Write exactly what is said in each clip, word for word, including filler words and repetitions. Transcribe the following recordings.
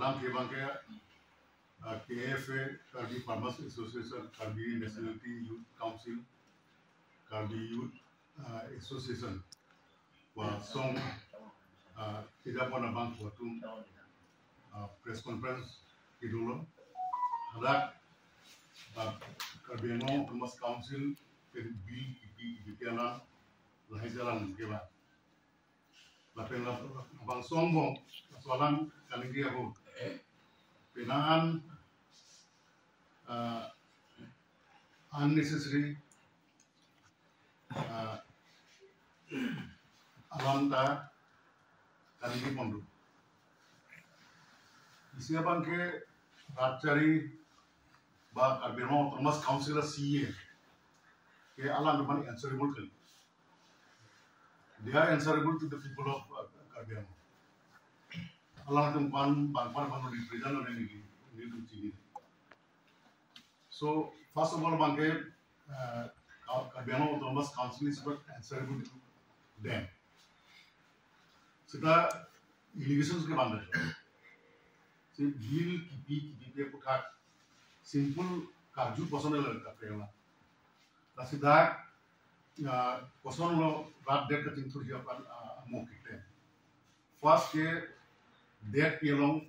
Abang ke, abang ke, uh, K F A, Karbi Farmers Association, Karbi Nationality Youth Council, Karbi Youth, uh, Association, wa song, uh, tidak pernah bang kuatum, uh, press conference gitu loh. Hadak, uh, Karbi Anglong Autonomous Council ke bill kipi kipi alam lahai jalan ke ba. Lapen la-, labangso angbong, laso alam kaningje ahut, penang an, uh, unnecessary, uh, alam ta kaningje pon do. Isi abang ke rat chari ba Karbi Anglong Autonomous Council a C E M ke alam abang answerable kali. They are answerable to the people of, uh, Karbi Anglong. Alangtum pan bang pan bang represent on any, any to chini. So first of all, abang ke, uh, Karbi Anglong Autonomous Council is not answerable to them. Seta allegations ke bang. Si bill kipi kipi aputhak simple karju kosonlo ta pela. Lasi dak, ah, kosonlo rat det kachingthurji aphan, ah, amo kiklem. First ke det pi along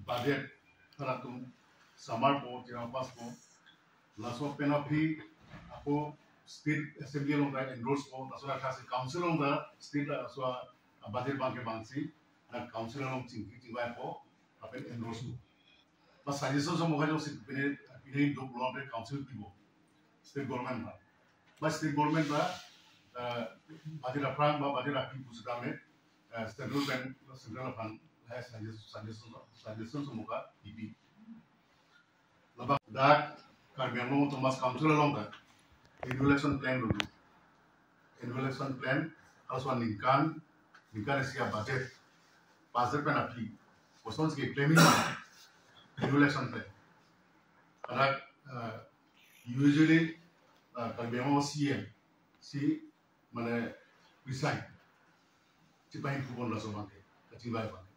budget halatum samar po, jira pass po. Laso pen aphi ako State Assembly along ta endorse po, laso athak si Council along ta state laso, ah, budget abang ke bang si, na Council along chingki chingvai po, lapen endorse po. Ba suggestion sa moga jongsi pine, pine dok lo pe Council pipo. State government ba. Ba state government ba, eh, budget aphrang ba budget aphi pusitame, eh, central bank, central aphan, eh, suggestion, suggestion, suggestion sa moga pipi. Labang dak Karbi Anglong Autonomous Council along ta annual action plan dulu. Annual action plan, halaso aningkan, ningkan isi a budget, budget pen aphi, kosonsi keklem ma, annual action plan. Karena, eh, usually, eh, Karbi Anglong C E M si mane resign. Chipahingphu pon laso abang ke, kachingvai abang ke.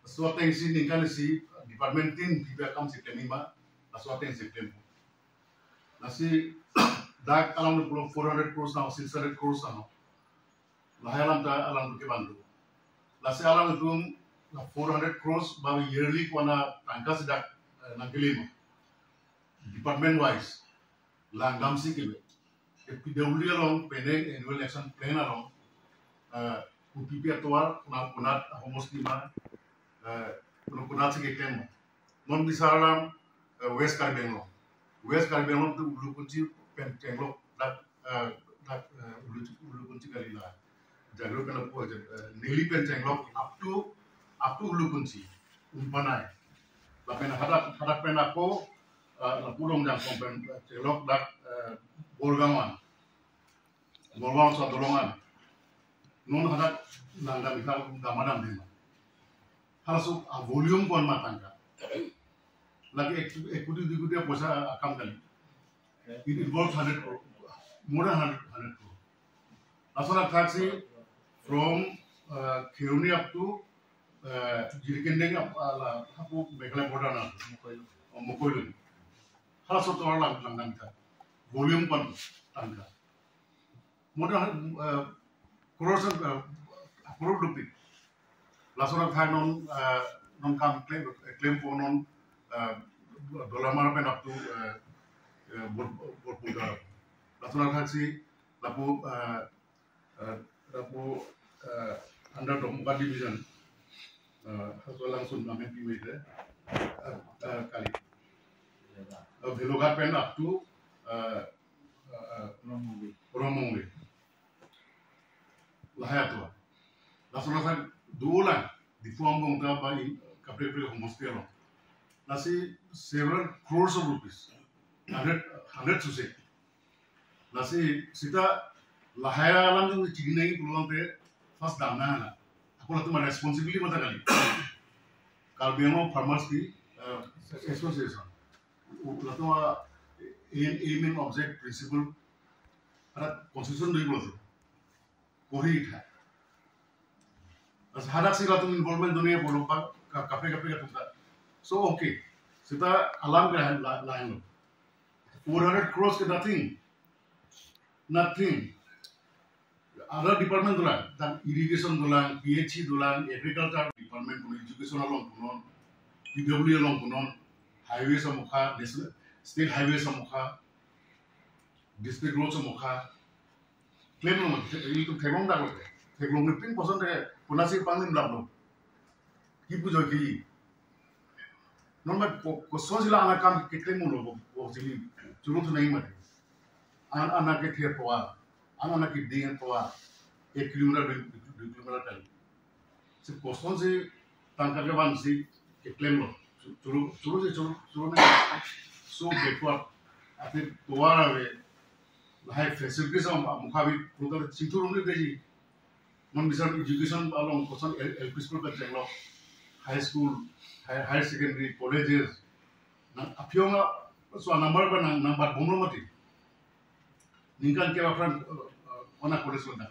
Laso ateng si ningkan isi department tin pipi akam si klem ma, laso ateng si klem. Lasi dak alam pulo four hundred crores na, six hundred crores na. Lahai alam ta alam ke bang do. Lasi alangtum la four hundred crores ba yearly kona tangka si dak, eh, nangkeklem. Department wise, langdam si kebe. Ke P W D along, penang annual action plan along, eh, kopi pi atovar, konat, konat ahomosti ma, eh, kono konat si keklem ma. Non bisar alam, eh, West Karbi Anglong. West Karbi Anglong tu Ulukunchi pen chenglok dak, eh, dak, eh, Ulu, Ulukunchi kali la. Jagro pen lapu aja, eh, neli pen chenglok up to, up to Ulukunchi, Umpanai. Lapen hadak, hadak pen ako, eh, lapu Longjangphong pen, eh, chenglok dak, eh, Borgaon an. Borgaon sa dolong an. Non hadak langdam ikal dam adam dema. Halaso a volume ko-an ma tangka. Lake ek, ek koti dui koti poisa akam kali. It involves hundred crore, more than hundred, hundred crore. Laso athak si from, uh, Kheroni up to, uh, Jirikindeng up, uh, la, hapu Meghalaya border na. Mokoilun. Halaso atovar lang, langdam tha. Volume ko-an tangka. More than, uh, crores and, uh, crore rupees. Laso athak non, eh, non kam klem, klem po non, eh, Dolamara pen up to, eh, eh, Bor-, Borpunda. Laso athak si lapu, eh, eh, lapu, eh, under Dokmoka division, eh, halaso alangsun amen pi mete, eh, eh, kali. Eh, Bhelughat pen up to, eh, eh, eh, Rongmongve. Lahai atovar. Laso athak dolang, Diphu angbong ta ba in, kaprek kaprek homosti along. Lasi several crores of rupees. Hundred, hundred suse. Lasi seta lahai alam jong chini nangji pulo tangte first damna na. Ako latum a responsibility mata kali. Karbi Anglong Farmers ki, eh, Association. Latum a aim, aim and object, principle. Ada constitution do pulo. Kori tha. As hadak si latum involvement do-an pulo pa. Ka- kaprek kaprek atum ta. So okay. Seta alam ke lain, la- lain lo. Four hundred crores ke nothing. Nothing. Other department dolang, dan irrigation dolang, P H E dolang, agriculture department punon, education along punon, P W D along punon, highways amokha, national, state highways amokha, district roads amokha. Claim lo, ilitum theklong dak lo, theklong ni pin koson de, punasi panglim dak lo. Ki pujo ki. Non ma ko- kosonsi la ana kam ke claim lo, ko- kosonsi churu tu nahi mati. An ana ke thir tovar, an ana ke ding tovar, ek kilometer, dui, dui kilometer kan. Si kosonsi tangka kevansi ke claim lo. Churu, churu si churu, churu na. So backward. Ati tovar ave, lahai facilities amokha bi, putar chingthur umli deji. Non bisa education along koson L- L P school kachenglo, high school, higher, higher secondary, colleges. Na aphiong a, so number ba nang, nang bat bomlo mati. Ningkan ke apran, uh, uh, kona college lo dak.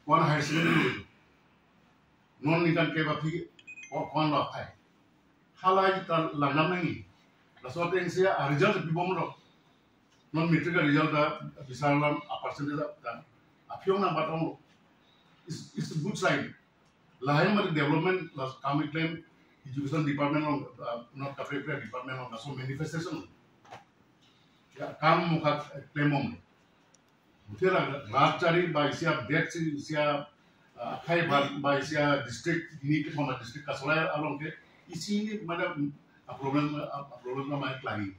Kona higher secondary lo. Non ningkan ke aphi, o- kona lo aphai. Halai ta langdam nangji. Laso ateng si a result pi bomlo. Non matric a result ta bisa alam a percentage ta aphiong nang bat ong. It's, it's a good sign. Lahai mati development, la kam claim education department along, uh, not kaprek kaprek department along, laso manifestation. Ya, kam mokha claim ong. Buthe la rat chari ba isi a det si isi a, uh, khai ba, ba isi a district, ini ke thoma district kasolai along ke isi ini mana a problem, a problem na mai klang.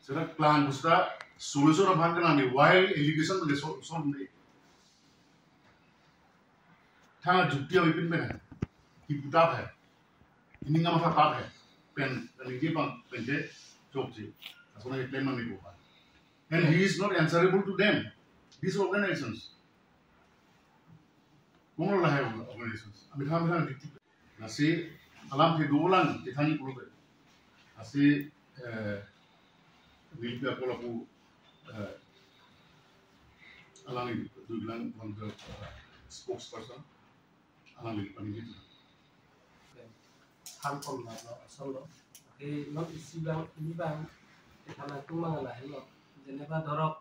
Seta klang busta solution aphan kenangji, why allegation ke so so ni. Thang jukti awi pin pen hai. Ki puta hai. Ini ngam sa tat hai. Pen, pen ini bang pen je chokche. Asona claim mani ko. And he is not answerable to them. These organizations. Kono lahai organizations. Ami tham tham dikti. Lasi alam ke dolang ke thani pulo. Lasi, eh, nilpi akola pu, eh, alangli dolang one of the, uh, spokesperson. Alangli paningit. Han pon la lo, asal lo. Oke, non isi bang, ini bang, kita nangtung bang lahelo. Jeneba dhorok,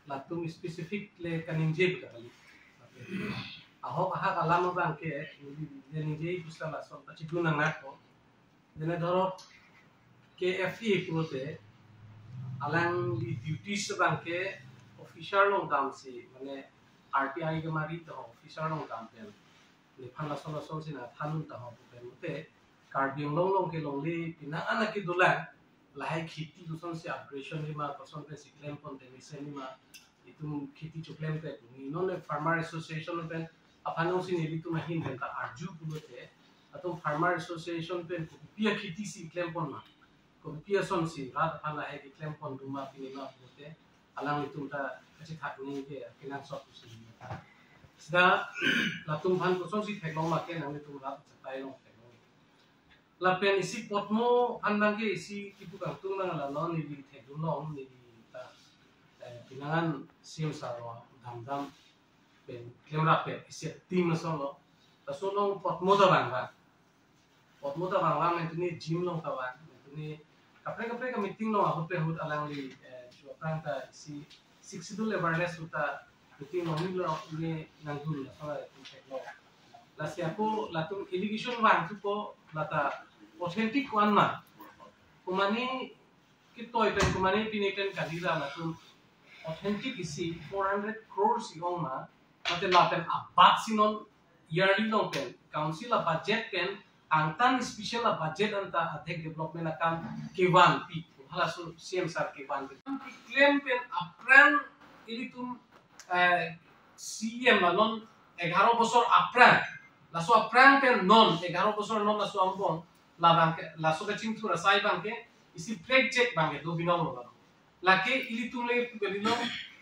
latum specific le kaningje bika kali. Ahok ahak alam abang ke, neli ningje bisa lason pachidun nang nako. Jene dhorok K F A pulote, alangli duties abang ke officer along damsi, mane R T I kemari to officer along dam pen. Nephan lason lason si nangthan un ta ho pen mute, Karbi Anglong along ke longle pina ana kedolang, lahai kheti kosonsi upgradation lima, kosonpensi klem pon te mesen lima, itum kheti choklem te puni. Non le Farmer Association pen aphan alongsi nelitum ahin pen ta arju pulote, atum Farmer Association pen kopi akheti si klem pon ma, kopi asonsi rat aphan lahai keklem pon duma pini ma pulote, alanglitum ta kachethak nangji ke kenangsot pusi. Seta latum aphan kosonsi theklong ma ke nanglitum rat chatai along theklong. Lapen isi potmo aphan abang ke isi kipu kangtung abang la non neli thekdun long neli ta, eh, pinangan C M sir lo damdam pen klemrap pen isi team asonlo. Laso along potmo ta vangvang. Potmo ta vangvang, mentuni gym along ta vang, mentuni kaprek kaprek ka meeting along ahut pen ahut alangli, eh, jo aphrang ta isi Sixth Schedule awareness ahut ta meeting along ni lo ni nangdun laso la tum theklo. Lasi ako latum allegation vangthupo, lata authentic ko-an ma, komane ketoi pen, komane pine pen kali ra latum authentic isi four hundred crores si ong ma, mate lapen abatsi non yearly along pen council a budget pen angtan special a budget anta adhek development akam kevanpi, halaso C M sir kevanpi. Keklem pen aphrang ilitum, eh, C M la non egharo bosor aphrang, laso aphrang pen non egharo bosor non laso angbong, labang ke, laso kachingthur asai abang ke isi project abang ke do binong lo. Lake ilitum le pu kali lo,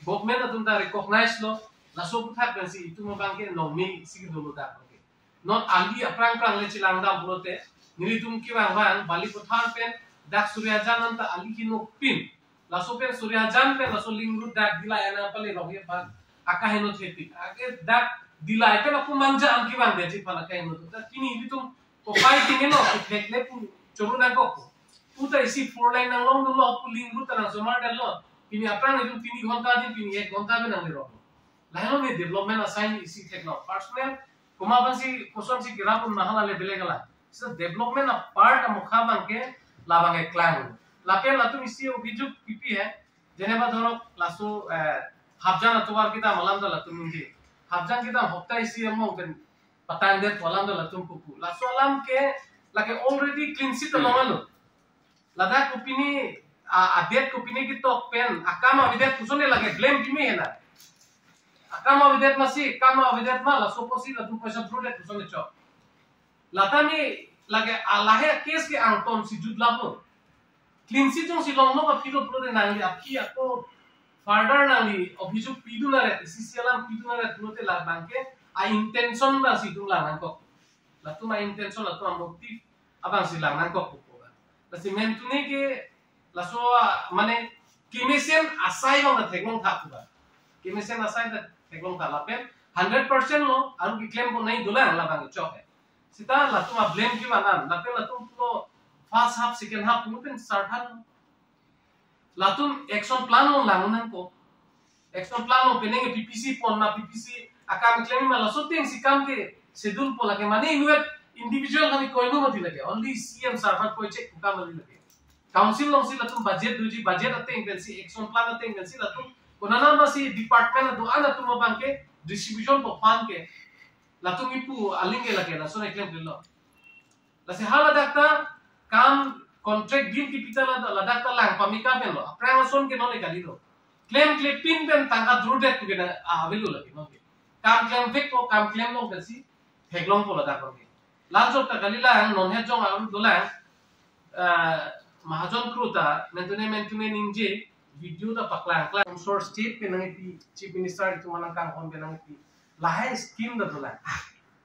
government atum ta recognize lo, laso aputhak pensi itum abang ke nongni si kedolo dak lo ke. Non ali aphrang aphrang le chelang dam pulote, nelitum kevangvang Balipathar pen dak Suryajan anta ali kinok pin. Laso pen Suryajan pen laso link road dak Dillai ana pale rong ye pan. Aka heno thepi. Ake dak Dillai pen ako manja an kevang dia ji pala kai no. Ta pini ilitum kopai tingin lo, kithek le pu choro nangkok. Puta isi four lane nanglong dolo, pu link road ta nangsomardetlo. Pini aphrang ilitum pini ghonta din, pini ek ghonta pen nangle rok. Lahelo ne development asai isi theklo. Personal, komat aphansi, kosonsi kerap un mahala le bele gala. So development apart amokha abangke labang eklang. Lapen latum isi obhijuk pipi he. Jeneba dhorok laso, eh, Hapjang atovar kedam alam ta latum ningje. Hapjang kedam hopta isi among pen patang det alam ta latum pupu. Laso alam ke lake already clean sheet along alo. Ladak kopine, a, adet kopine ketok pen akam avedet puson ne lake blame pime hena. Akam avedet masi, akam avedet ma, laso apotsi latum poisa throdet puson ne chok. Lata ne lake alahe case ke angton si jut lapu. Clean sheet jongsi longlo ka philo pulote nangli aphi ako further nangli obhijuk pidun aret, isi isi alam pidun aret pulote labangke a intention abangsi itum lang nangkok. Latum a intention, latum a motive abangsi lang nangkok pupo ba. Lasi mentune ke laso a, mane kemesen asai abang ta theklong thak ba. Kemesen asai ta theklong thak lapen hundred percent lo, aru keklem ponnai dolang labang chok he. Sita latum a blame kevan an, lapen latum pulo first half, second half, pulo pen sarthan. Latum action plan lo lang nangkok. Action plan lo penang P P C pon na P P C akam klem ma laso atengsi kam ke schedule po lake mane inwet individual kami koinu mati lake. Only C M sarthan koi chek kam mati lake. Council alongsi latum budget doji, budget ateng pensi, action plan ateng pensi latum konana masi department do-an atum abangke distribution po fund ke. Latum ipu aling ke lake, laso ne klemklelo. Lasi hala ladak ta kam contract bill kepi ta la, ladak ta lang pamika pen lo. Aphrang ason ke non ne kali lo. Klemkle pin pen tangka drodet tu ke na, ah, avelo lake non ke. Kam klemvekpo, kam klemlong pensi theklongpo ladak non ke. Lanjok ta kalilang, non het jong aru dolang, ah, Mahajon kru ta, mentune mentune ningje, video ta paklangklang. Source state pen nangpi, Chief Minister itum alang kanghon pen nangpi. Lahai scheme ta dolang.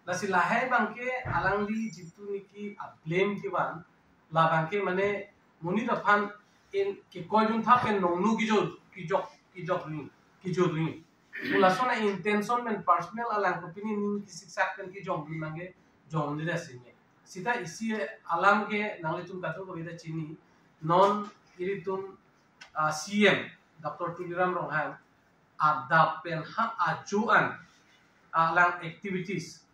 Lasi lahai abangke alangli jitu niki a blame kevan, labangke mane monit aphan in kekoidun thap pen nongnu kijo, kijok, kijok ni, kijo ni. Pu lason a intention pen personal alang kopine ning kisiksak pen kijongdun nangke jongdun asine. Sita isi alam ke nanglitum kadokave ta chini, non ilitum, ah, C M Doctor Tuliram Ronghang adap pen ha ajo an alang activities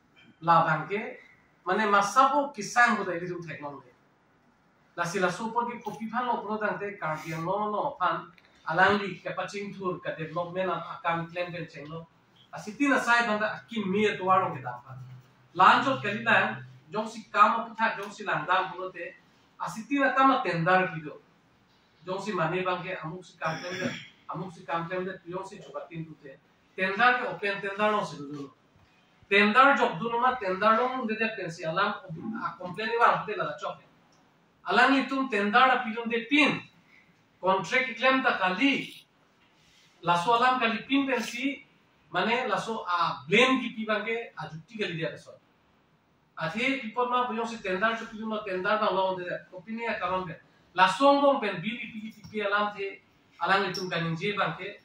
labangke mane masapo kisang ko ta ilitum theklongle. Lasi laso apot ke kopi aphan lo pulo tangte Karbi Anglong along aphan alangli kepachingthur ka development a-, akam klem pen chenglo. Lasi tin asai abang ta akimi atovar along kedam aphan. Lanjot kalilang, jongsi kam aputhak jongsi langdam pulote, lasi tin akam a tender kido. Jongsi mane abangke amuksi kam klemdet, amuksi kam klemdet, jongsi chukatin tute. Tender ke open tender alongsi dodun. Tender jokdun ma tender along dedet pensi alam a complain ni vang pute lada chok. Alanglitum tender apidunde pin, contract keklem ta kali, laso alam kali pin pensi, mane laso a blame kepi abangke ajukti kalidet ason. Athe pi apot ma pu jongsi tender chopidun ma tender abang longde, kopine akaron pen. Laso angbong pen bill ipi ipi alamthe alanglitum kaningje abangke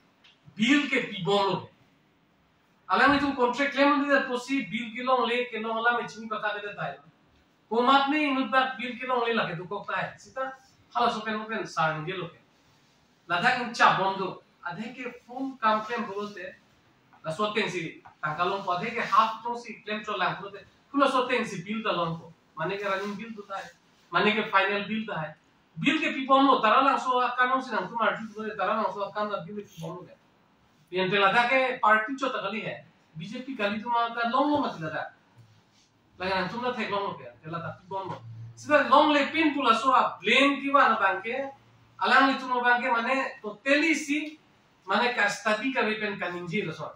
bill ke pibomlo. Alanglitum contract klemdet apotsi bill kelongle kelong alam chini pathakthedet tai. Komatne inut bak bill kelongle lake dokok tai. Sita halaso pen open sar ningjelo ke. Ladak inchap bom do. Adhe ke full kam klem pulote. Laso atengsi tangka longpo, adhe ke half tongsi klem cholang pulote. Pu laso atengsi bill ta longpo. Mane ke running bill do tai. Mane ke final bill ta hai. Bill ke pibomlo, tara langso akam alongsi nangtum arju pulote, tara langso akam ta bill ke pibomlo ke. Yen te ladak ke party chot ta kali he. B J P kali atum ta longlo mati ladak. Lake nangtum ta theklonglo ke, te ladak pibomlo. Sita longle pin pu laso a blame kevan abangke, alanglitum abangke mane totally si, mane ka study kave pen kaningje laso.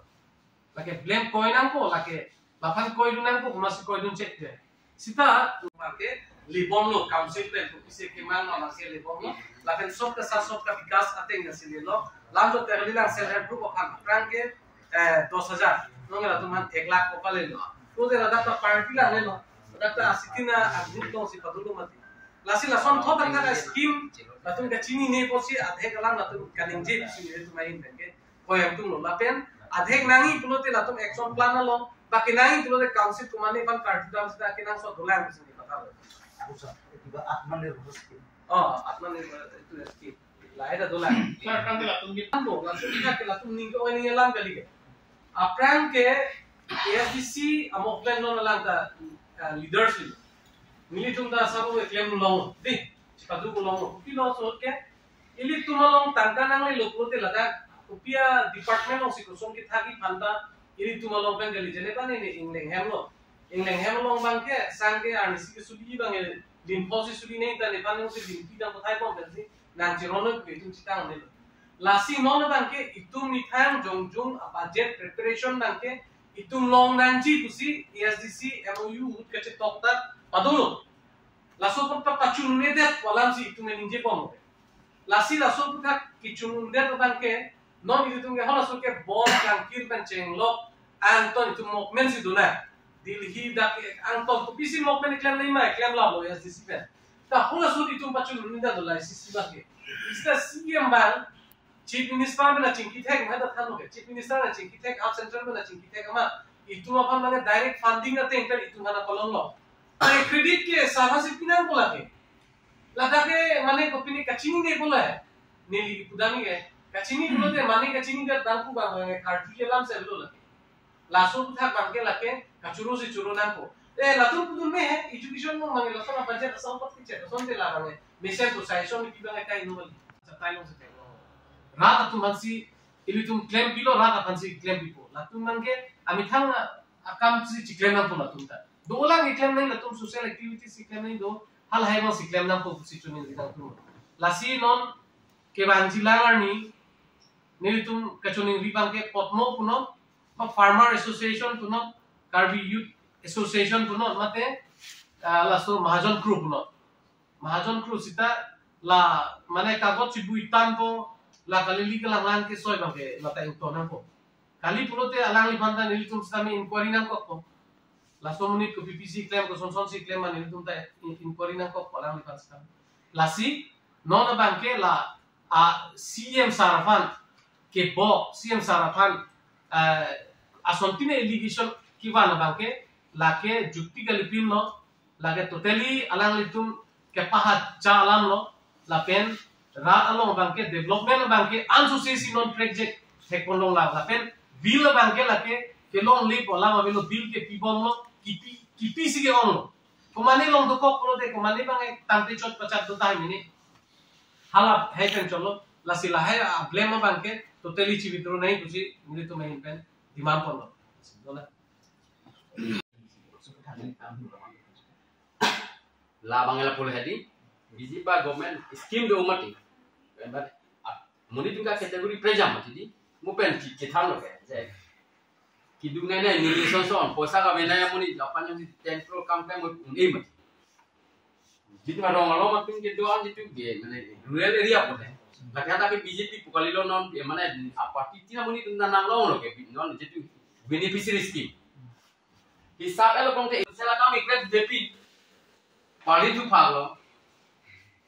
Lake blame koi nangpo, lake laphan koidun nangpo, komatsi koidun chekde. Sita abangke lebomlo, council pen kopisi kemang abangke lebomlo. Lapen sabka saath sabka vikas ateng nasi lelo. Lanjot kalilang self help group aphan aphrang ke eh, dos hajar. Nonke latum aphan ek lakh ko palelo. Pulote ladak ta party langlelo. Ladak ta asitin a group tongsi padolo mati. Lasi lason thot angka scheme latum kachinine apotsi adhek alam latum kaningje pusi nelitum ahin pen ke koyam tumlo. Lapen adhek nangji pulote latum action plan along Baki nang itu le council komane aphan karju dam seta kenangsot dolang sini kata. Abu sir, itu ba Atmanirbhar scheme. Oh, Atmanirbhar itu scheme. Lahai ta dolang. Sir, kan latum di. Kan bo, langsung kita ke latum ning ke oi ning alam kali ke. Aphrang ke A S D C a movement non alang ta, eh, leaders ini. Nelitum ta sabu ke klem long. Di, sepatu ko long. Kopi lo so ke. Ilitum along tangka nanglelo pulote ladak kopi a department alongsi koson kethakji aphan ta ilitum along pen kali, jene bang ne ingleng hem lo. Ingleng hem along bang ke sang ke arnisi ke suli bang e lim pho si suli nai ta nephan si lim pi dang kothai bom pensi nang chiron pu itum chitang ne lo. Lasi non bang ke itum methang jongjong a budget preparation bang ke itum long nangji pusi A S D C M O U ahut kachetok ta padolo. Laso aphuthak pachun-un-edet pu alamsi itum ningje bom. Lasi laso aphuthak kechun-un-edet abang ke, non ilitum ke halaso ke bom kangkir pen chenglok, angton itum movement si dona. Delhi dak ke angton kopisi movement klem nai ma, klem lalo A S D C pen. Ta halaso itum pachun-un-edet dola A S D C abang ke. Seta C M abang, Chief Minister pen achingki thek, ma ta thanlo ke. Chief Minister achingki thek, up central pen achingki thek ama. Itum aphan mane direct funding ateng pen itum aphan apalong lo. Ai credit ke sar hasi pinang ko lake. Ladak ke mane kopine kachinine ko la. Neli pudam ke. Kachini pulote mane kachini ke dangku bang bang karju ke lam se lo lake. Laso aphuthak bang ke lake kachoro si choro nangpo. Eh, latum pudun me he, education mo mane laso na budget asam pat kichet, asam te la bang. Mesen to sai som ki bang kai no bali. Sa tai long se te. Rat atum aphansi, ilitum klem pilo, rat aphansi klem pipo. Latum bang ke, amethang akam si chiklem nangpo latum ta. Dolang iklem nai latum social activities iklem nai do, halahai bang si klem nangpo pusi choningri nangtum. Lasi non kevangji lang arni, nelitum kachoningri bang ke Podmo punon, ma Farmer Association punon, Karbi Youth Association punon, mate, ah, laso Mahajon Crew punon. Mahajon Crew seta la mane kagoj chibui tanpo, la kali li kelang lang kesoi bang ke mata ington nangpo. Kali pulote alangliphan ta nelitum sitame inquiry nangkokpo. Laso monit kopi pisi klem, koson son si klem mane nelitum ta in-, inquiry nangkokpo alangliphan sitame. Lasi non abang ke la a C M sir aphan kebok, C M sir aphan, eh, asontin allegation kevan abang ke lake jukti kalipin lo, lake totally alanglitum kepahacha alam lo, lapen rat along bang ke development bang ke ansu si si non project thekpon long la, lapen bill bang ke lake kelongle pu alam avelo, bill ke pibom lo, kipi, kipi si ke-ong lo. Komane long dokok pulote komane bang ke tangte chot pachat do tahai mene. Hala hai pen cholo, lasi lahai a blame bang ke totally chi withdraw nai pusi nelitum ahin pen demand ponlo. Dola. Labang ela pule hadi, B J P government scheme do mati. But, ah, monit tum ka category prejam mati di, mo pen ki, kithan lo ke, je. Kidung nai nai, nini son son, poisa ka benai monit, lapan yang di ten crore kam kai mo un-e mati. Jitu ma rong along atum ke doan jitu ke, mane rural area pule. Lake ta ke B J P pu kalilo non, ya mane, a party tina monit tum nanang long lo ke, non jitu beneficiary scheme. Hisap elo pong te sela kami klem B J P. Pari tu phak lo.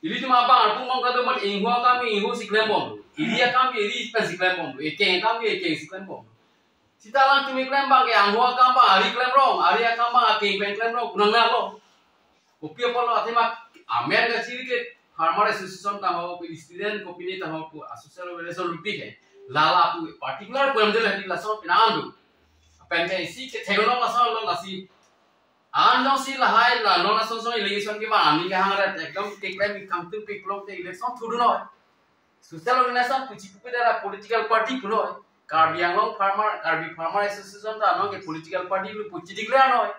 Ilitum abang arpung mong kado mat ingho kami ingho si klem bom. Iri akam iri pen si klem bom. Ekeng akam ekeng si klem bom. Seta alanglitum klem bang ke angho akam bang ari klem rong, ari akam bang akeng pen klem rong, kunang na lo. Kopi apotlo athema amen ka chiri ke Farmer Association ta ho, ko student kopine ta ho, ko social organization rupi ke. Lala pu particular pu em de la di laso pinandu. Pen ke isi ke theklong laso lo lasi. Anjong si lahai la non ason son election ke ba ani ke hang ra ekdom ke klem kam tu pe klong te election thudu no. Social organization puchi pupi dara political party puno. Karbi Anglong Farmer, Karbi Farmer Association ta non ke political party pu puchi declare no.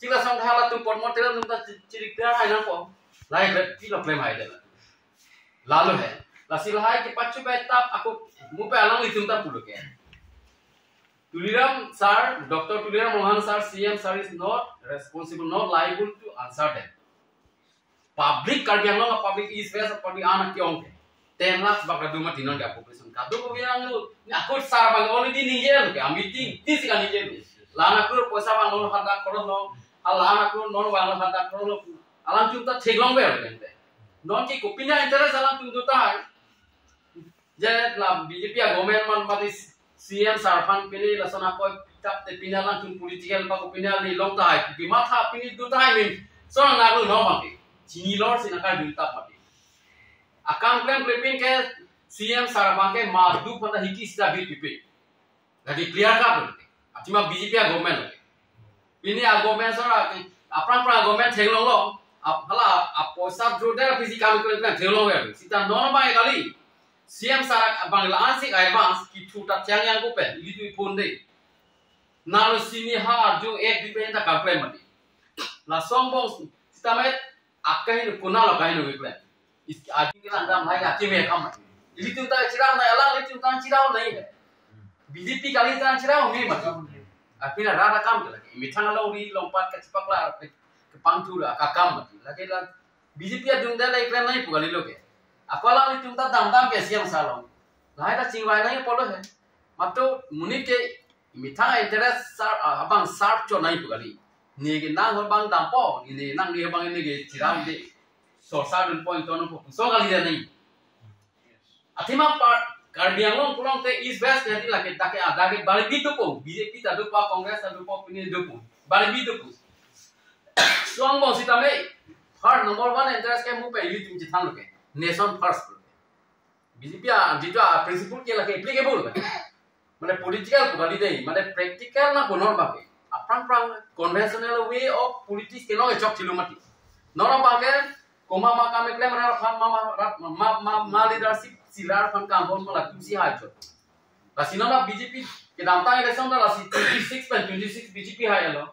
Chila song hala tu pot motel nung ta chi declare ai nangpo. Lahai bre ti lo klem hai dela. Lalo hai. Lasi lahai ke pachu bai tap ako mu pe alanglitum ta pulo ke. Tuliram sir, Doctor Tuliram Ronghang sir, C M sir is not responsible, not liable to answer them. Public Karbi Anglong, public is best, public anak ke ong ke. Ten lakhs bak kaduma tinon ke population. Kaduma bilang lu, ni akut sar bang already ningje ke, a meeting, tisi kan ningje. Lana kur poisa bang lo handa koron lo, lana kur non bang lo handa koron lo. Alanglitum ta theklong ber ke. Non ke kopine interest alanglitum do tahai. Je la B J P a government man mati C M sir aphan pini lason akoi Tap te pini alangtum political pa ko pini ali long tahai, kopi matha pini do tahai min. So na lo no mati. Chini lor si na kai dun tap mati. Akam klem klepin ke C M sir abang ke madu pada hiki sida bit pipi. Jadi clear cut lo. Athema B J P a government lo. Pini a government sir a, aphrang phrang government theklong lo. Ap-, hala, a poisa jor der pisi kam klem klem theklong lo. Sita normal kali. C M sir abang la ansik advance kithu ta thiang yang ko pen. Ilitum phone de. Nalo sini ha arju ek di pen ta kam klem mati. Lason angbong sita met akai nu kuna lo kai nu klem. Is aji ke langdam hai aji me kam mati. Ilitum ta chirau nai alang ilitum ta chirau nai hai. B J P kali ta chirau nai mati. Apina rara kam ke lagi. Methang alongri longpat kachepakla kepangthur akakam mati. Lagi la B J P adung dalai klem nai pu kali lo ke. Ako alang ilitum ta damdam ke C M sir along. Lahai ta chingvai nai pulo he. Mato monit ke methang interest sir, ah, abang sir cho nai pu kali. Ne ke nang hor bang dampo, ne nang ne bang ne ke chiram de. Sir sir dunpo ington po so kali de nai. Athema par Karbi Anglong pulote East West jadi lake take ada ke bari bi dopo, B J P ta dopo, Congress ta dopo, pini dopo. Bari bi dopo. So angbong sita me, first number one interest ke mu pen ilitum chethang lo ke. Nation first. B J P a, jitu a principle ke lake applicable. Mane political pu kali dei, mane practical na konor bang ke. Aphrang phrang conventional way of politics ke nong echok chilu mati. Nor bang ke, koma ma kam eklem ra phan ma ma ra ma ma ma leadership silar phan kam hon ma latum si hai chot. Lasi non B J P kedamtang election ta lasi twenty six pen twenty six B J P hai lo.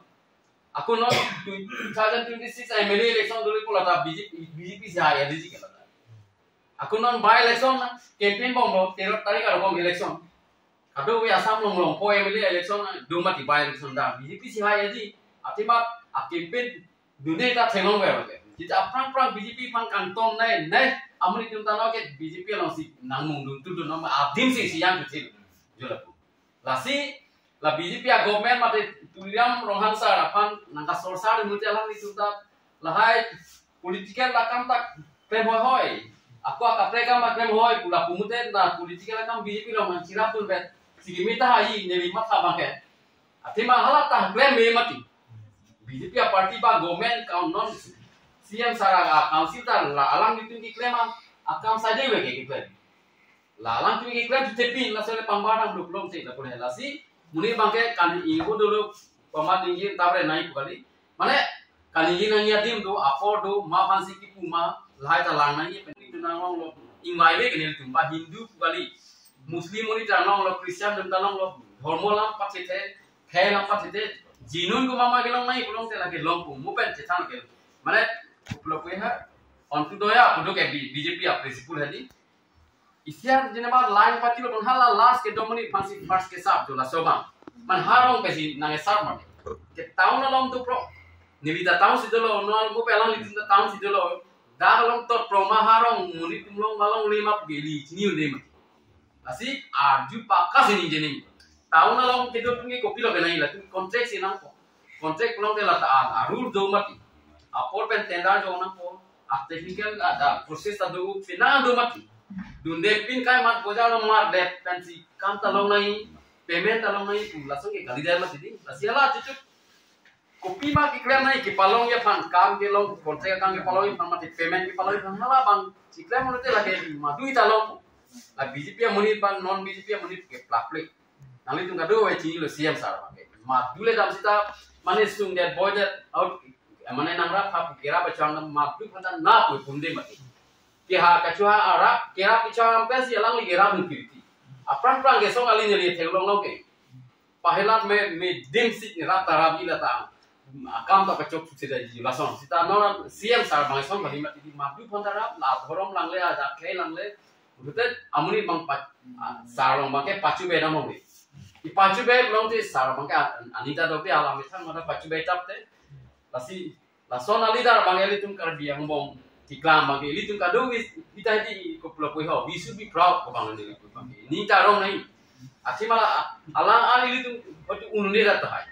Ako non two thousand twenty six M L A election dole ko lata B J P, B J P si hai ya diji ke lata. Ako non by election na campaign bom lo, tero tarik aro bom election. Kado we Assam long long po M L A election na do mati by election da. B J P si hai ya ji. Athema a campaign dune ta theklong we ke. Jita aphrang phrang B J P phan kangton nai nai amonit atum ta no ke B J P along si nangmung dun tu dun nama adim si si yang kecil. Jolapu. Lasi la B J P a government mate Tuliram Ronghang sir aphan nangka sir sir muti alanglitum ta lahai political akam ta klem hoi hoi. Ako akaprek akam ta klem hoi pu lapu mute na political akam B J P along nang chirap dun bet. Sigi mita hai neli matha bang ke. Athema hala ta klem me mati. B J P a party ba government kaun non C M sir a council ta la alanglitum keklem a akam saje we ke keklem. La alanglitum keklem chutepin laso le pangbar nang duk long te lapu le lasi. Monit bang ke kan ingko dolo pama tinggi tabre nai pu kali. Mane kan inggi nang yadim do, apor do, ma phansi kipu ma, lahai ta lang nai pen tu nang long lo. Ingvai we ke nelitum ba Hindu pu kali. Muslim monit ta long lo, Christian atum ta long lo. Dhormo alam pathethe, khei alam pathethe. Jinun ko mama ke long nai pu long te lake long pu mu pen chethang ke. Mane pulo pu ha. Antyodaya pu do ke B-, B J P a principle hadi. Isiar jinema line party lo hala last ke domoni phansi first ke sap do laso bang. Man harong pesi nang sap man. Ke town along tu pro. Neli ta town si dolo, no mo pe alanglitum ta town si dolo. Dak along tot pro ma harong monit atum long malong le ma pugeli chini le ma. Lasi arju paka sini jeni. Town along kedo tum ke kopi lo benai latum contract si nangpo. Contract pulote lata a, a rule do mati. Apor pen tender do nangpo. A technical a, a process ta do pina do mati. Dunde pin kai mat bojar lo mat det pensi kam ta long nai, payment ta long nai, laso ke kali dai mati di. Lasi hala chuchuk. Kopi ma keklem nai kepalong ya phan kam kelong, contract akam kepalong ya phan mati, payment kepalong ya phan hala bang. Keklem mati lake madu ta long. La B J P amonit phan non B J P amonit ke plak plek. Nanglitum kado we chini lo C M sir abang ke. Madu le dam sita mane sung det boy det out mane nangrap hap kerap achang madu phanta na pu pum de mati. Ke ha kachu ha arap kerap ichang pen si alangli kerap mukirti. Aphrang phrang ke song ali neli theklong lo ke. Pahelat me, me dim si rap ta rap ila ta. Akam ta kachok sida ji lason. Sita non C M sir abang song kali mati di madu phanta rap la dhorom langle aja khei langle. Betul, amonit bang pa, ah, sir along bang ke pachu be dam ong ni. Di pachu be long ti sir bang ke an-, anita dopi alam ithang mana pachu be tap te. Lasi, lason a leader bang ilitum Karbi Anglong tiklam bang ke ilitum kado wis, kita di koplo koi ho, we should be proud ko bang ni bang ke. Ni ta rong nai. Athema la, alang ali ilitum hotu unde rat hai.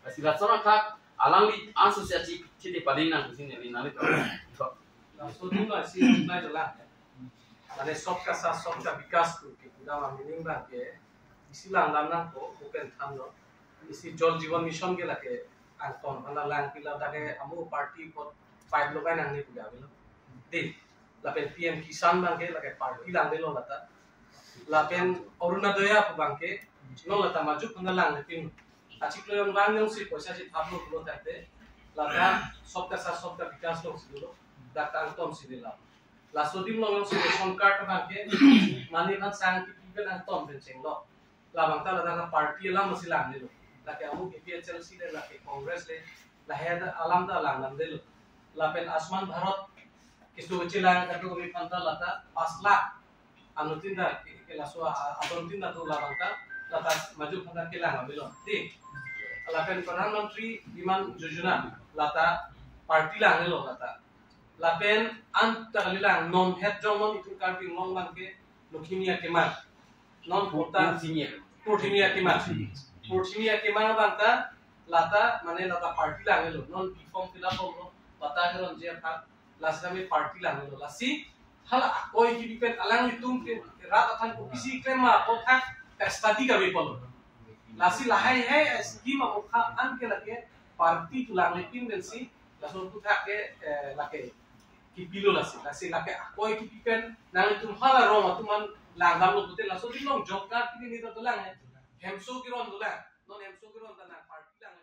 Lasi lason akhak, alangli ansu sia chi, chi de pading nang sini, ni nang ito. Laso tum la si na jalan. Mane sabka saath sabka vikas pu ke pura ma meaning bang ke isi langdam nangpo, open tham lo. Isi Jal Jeevan Mission ke lake angton hana lang pila, lake amu party apot pipe logai nangne pu ke avelo. Dei, lapen P M Kisan abang ke lake party langlelo lata. Lapen Orunodoi pu abang ke non lata majok hana langle pin. Achiklo yon bang yong si poisa si thaplo pulo tangte, lata Sabka Saath Sabka Vikas along si dolo, dak ta angton si dolo. Laso adim along yong si ration card abang ke mane aphan sang kipi pen angton pen chenglo. Labang ta lata party alam si langlelo. Lake amu A P H L C le, lake Congress le, lahai alam ta lang nanglelo. Lapen Ayushman Bharat keso chelang kadokave aphan ta lata pas lakh anuttin ta ke, ke laso a-, a-, adontin ta do labang ta, lata majok aphan ta kelang avelo. Dei, lapen Pradhan Mantri Bima Yojana lata party langlelo lata. Lapen anta kalilang non het jong non itum Karbi Anglong abang ke Lokhimi akemang. Non kota Purthimi akemang. Purthimi akemang. Purthimi akemang abang ta lata mane lata party langlelo. Non form fill up bomlo, patta keronji aphan, lasi kami party langlelo. Lasi hala akoi kipi pen alanglitum ke rat aphan kopisi klem ma apot hak study kami polo. Lasi lahai hai scheme amokha an ke lake party tu langle pin pensi laso aputhak ke, eh, lake kipilo lasi. Lasi lake akoi kipi pen nanglitum hala rong atum an langdamlo pute laso adim along job card kini ni ta dolang, eh. Hemso keron dolang. Non hemso keron ta nang party lang.